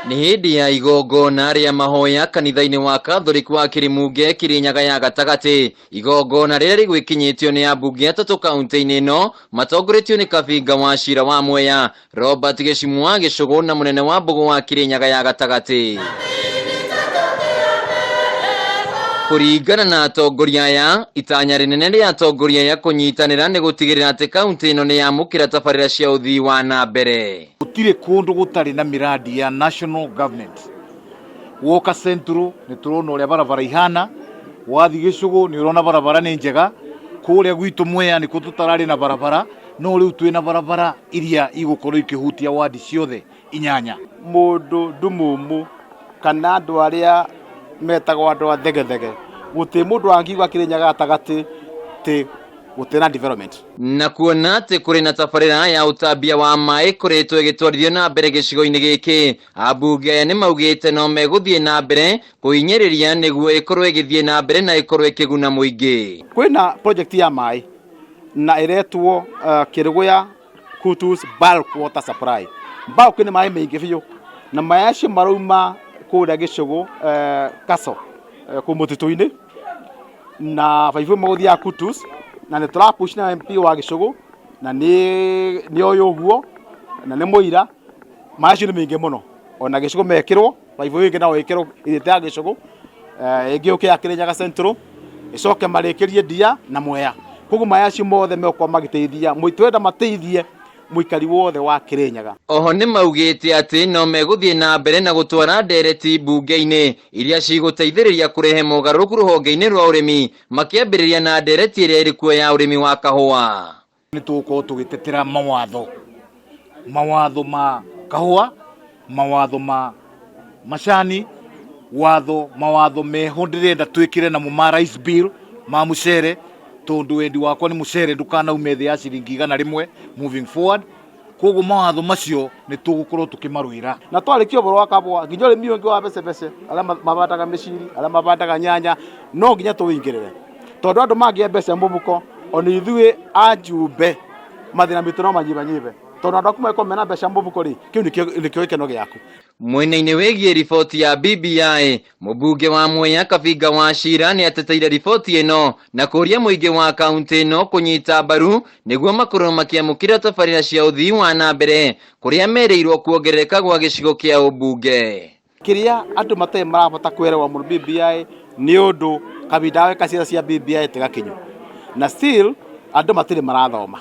Nĩ hĩndĩ ya igongona rĩa mahoya kanitha-inĩ wa Catholic wa Kĩrĩmunge, Kĩrĩnyaga ya gatagatĩ. Igongona rĩrĩa rĩgwĩkinyĩtio nĩ ambunge atatũ kaunti-inĩ ĩno matongoretio nĩ Kabinga wa Cira wa Mwea, Robert Gĩcimwa Gĩcũgũ na mũnene wa Mbũgũ wa Kĩrĩnyaga ya gatagatĩ. Kũringana na atongoria aya, itanya rĩnene rĩa atongoria aya kũnyitanĩra nĩ gũtigĩrĩra atĩ kaunti ĩno nĩ yamũkĩra tabarĩra cia ũthii wa na mbere. Gũtirĩ kũndũ gũtarĩ na mĩradi ya national government. Woka Central nĩ tũrona ũrĩa barabara ihana, wathiĩ Gĩcũgũ nĩ ũrona barabara nĩ njega, kũrĩa gwitũ Mwea nĩkuo tũtararĩ na barabara, no rĩu twĩna barabara iria igũkorwo ikĩhutia wadi ciothe inyanya. Mũndũ ndumumu kana andũ arĩa metagwo andũ a thegethege, gũtirĩ mũndũ angiuga Kĩrĩnyaga gatagatĩ tĩ gũtirĩ na development. Na kuona atĩ kũrĩ na tabarĩra ya ũtambia wa maĩ ĩkoretwo ĩgĩtwarithio na mbere gĩcigo-inĩ gĩkĩ, ambunge aya nĩ maugĩte no megũthiĩ na mbere kũhinyĩrĩria nĩguo ĩkorwo ĩgĩthiĩ na mbere na ĩkorwo ĩkĩguna mũingĩ. Kwĩna project ya maĩ na ĩretwo Kĩrĩgũya Kutus bulk water supply. Bulk nĩ maĩ maingĩ biũ na maĩ acio marauma kũrĩa Gĩcũgũ Kaco kũu mũtitũ-inĩ na baibũ ĩmwe gũthiaga Kutus na nĩ tũra push na MP wa Gĩcũgũ na nĩ oĩ ũguo na nĩ mũira. Maĩ acio nĩ maingĩ mũno ona Gĩcũgũ mekĩrwo baibũ ĩngĩ no ĩkĩrwo ĩthiĩte ya Gĩcũgũ ĩngĩ yũke ya Kĩrĩnyaga Central ĩcoke marĩkĩrie Ndia na Mwea. Koguo maĩ acio mothe megũkorwo magĩteithia, twenda mateithie mũikari wothe wa Kĩrĩnyaga. Oho nĩ maugĩte atĩ no megũthiĩ na mbere na gũtwara ndereti mbunge-inĩ iria cigũteithĩrĩria kũrehe mogarũrũku rũhonge-inĩ rwa ũrĩmi makĩambĩrĩria na ndereti ĩrĩa ĩrĩ kuo ya ũrĩmi wa kahũa. Nĩ tũgũkorwo tũgĩtetera mawatho, mawatho ma kahũa, mawatho ma macani, watho mawatho meho ndĩrenda twĩkĩre namo ma rice bill ma mũcere, tondũ wendi wakwa nĩ mũcere ndũkanaume thĩ ya ciringi 100 moving forward. Koguo mawatho macio nĩ tũgũkorwo tũkĩmarũĩra. Na twarĩkia ũhoro wa kahũa nginya ũrĩmi ũyũ ũngĩ wa becebece, arĩa mabandaga mĩciri, arĩa mabandaga nyanya, no nginya tũwĩingĩrĩre. Tondũ andũ mangĩgĩa mbeca mũhuko, ona ithuĩ ajumbe mathĩna maitũ no manyibanyibe. Tondũ andũ aku mangĩkorwo mena mbeca mũhuko rĩ, kĩu nĩkĩo gĩkeno gĩaku. Mwena-inĩ wĩgiĩ riboti ya BBI, mũmbunge wa Mwea Kabinga wa Cira nĩ ateteire riboti ĩno na kũria mũingĩ wa kaunti ĩno kũnyita mbaru nĩguo makorwo makĩamũkĩra tabarĩra cia ũthii wa na mbere kũrĩa merĩirwo kuongerereka gwa gĩcigo kĩa ũmbunge. Kĩrĩa andũ matarĩ marabata kwerewa mũno BBI nĩ ũndũ kahinda ga gwĩka ciaca cia BBI ti gakinyu, na still andũ matirĩ marathoma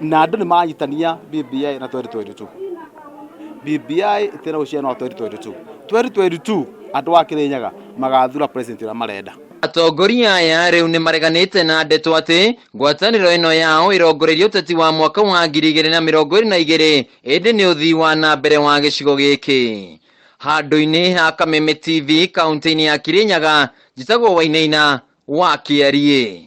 na andũ nĩ maranyitania BBI na 2022. BBI ĩtirĩ na uhusiano wa 2022. 2022 andũ a Kĩrĩnyaga magathura president ũrĩa marenda. Atongoria aya rĩu nĩ mareganĩte na ndeto atĩ ngwatanĩro ĩno yao ĩrongoreirie ũteti wa mwaka wa 2022 ĩndĩ nĩ ũthii wa na mbere wa gĩcigo gĩkĩ. Handũ-inĩ ha Kameme TV kaunti-inĩ ya Kĩrĩnyaga, njĩtagwo Wainaina wa Kĩariĩ.